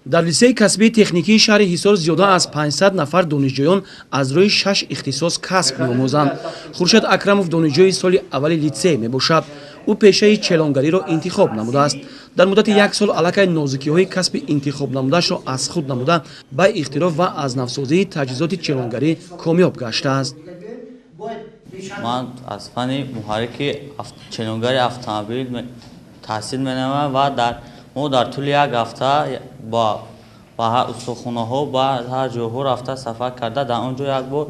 Дар литсеи касбии техникии шаҳри Ҳисор зиёда аз 500 нафар донишҷӯён аз рӯи шаш ихтисос касб меомӯзанд. Хуршед Акрамов донишҷӯи соли аввали литсей мебошад. Ӯ пешаи челонгариро интихоб намудааст. Дар муддати як сол аллакай нозукиҳои касби интихобнамудаашро аз худ намуда, ба ихтироъ ва аз навсозии таҷҳизоти челонгарӣ комёб гаштааст. Ман аз фанни муҳаррики челонгари автомобил таҳсил менамоям ва мо дар тӯли як ҳафта ба устохонаҳо, ба ҳар ҷойҳо рафта, сафар карда, дар он ҷо як бор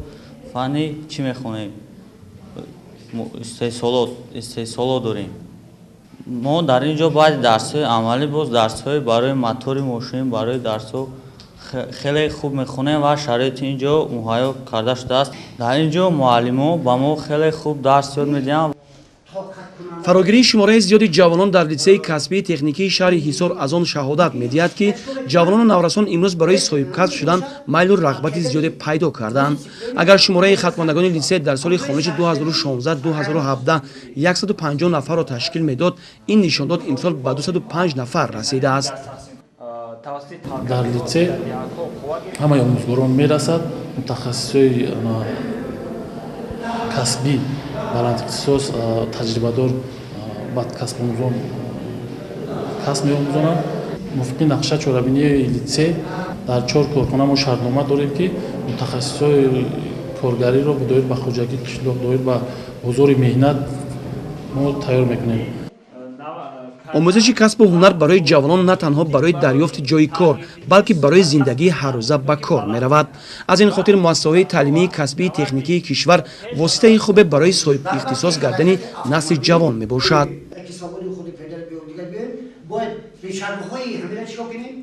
фанни чӣ мехонем, истеҳсолот дорем. Мо дар ин ҷо баъди дарсҳои амалӣ боз дарсҳои барои мотори мошин, барои дарсҳо хеле хуб мехонем ва шароити ин ҷо муҳайё карда шудааст. Дар ин ҷо муаллимон ба мо хеле хуб дарс ёд медиҳанд. Фарогирии шумораи зиёди ҷавонон дар литсеи касбии техникии шаҳри Ҳисор аз он шаҳодат медиҳад, ки ҷавонону наврасон имрӯз барои соҳибкасб шудан майлу рағбати зиёде пайдо кардаанд. Агар шумораи хатмондагони литсей дар соли хониши 2016-2017 150 нафарро ташкил медод, ин нишондод имсол ба 205 нафар расидааст. Дар литсей ҳамаи омӯзгорон мерасад, мутахассисҳои касбӣ, баландихтисос, таҷрибадор ба касбомӯзон касб меомӯзонанд. Мувофиқи нақша чорабинии литсей дар чор корхона мо шартнома дорем, ки мутахассисҳои коргариро доир ба хоҷагии қишлоқ, доир ба бозори меҳнат мо тайёр мекунем. Омӯзиши касбу ҳунар барои ҷавонон на танҳо барои дарёфти ҷойи кор, балки барои зиндагии ҳаррӯза ба кор меравад. Аз ин хотир муассисаҳои таълимии касбии техникии кишвар воситаи хубе барои соҳибихтисос гардани насли ҷавон мебошад. Бояд пешармҳои ҳамина чикор кунем.